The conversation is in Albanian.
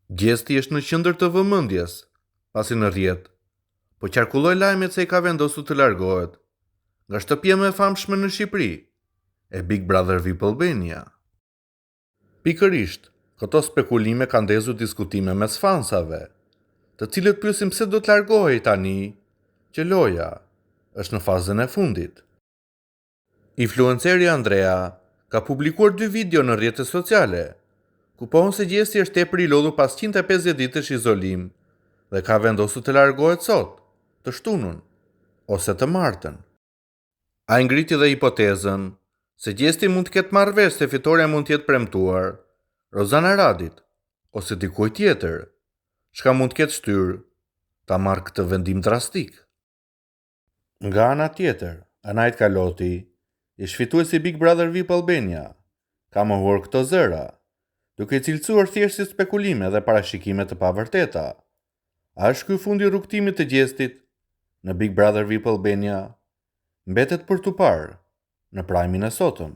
Gjesti është në qendër të vëmendjes, pasi në rrjet po qarkullojnë lajmet se ai ka vendosur të largohet nga shtëpia më e famshme në Shqipëri, e Big Brother VIP Albania. Pikërisht, këto spekulime kanë ndezur diskutime mes fansave, të cilët pyesin pse do të largohej tani që loja është në fazën e fundit. Influenceri Andrea ka publikuar dy video në rrjetet sociale, ku pohon se Gjesti është tepër i lodhur pas 150 ditësh izolim dhe ka vendosur të largohet sot, të shtunën, ose të martën. Ai ngriti dhe hipotezën se Gjesti mund të ketë marrë vesh se fitorja mund të jetë premtuar Rozana Radit ose dikujt tjetër, çka mund të ketë shtyrë ta marrë këtë vendim drastik. Nga ana tjetër, Anaid Kaloti, ish-fituesi i Big Brother VIP Albania, ka mohuar këto zëra, duke i cilësuar thjesht si spekulime dhe parashikime të pavërteta. A është ky fundi i rrugëtimit të Gjestit në Big Brother VIP Albania? Mbetet për t'u parë në prajmin e sotëm.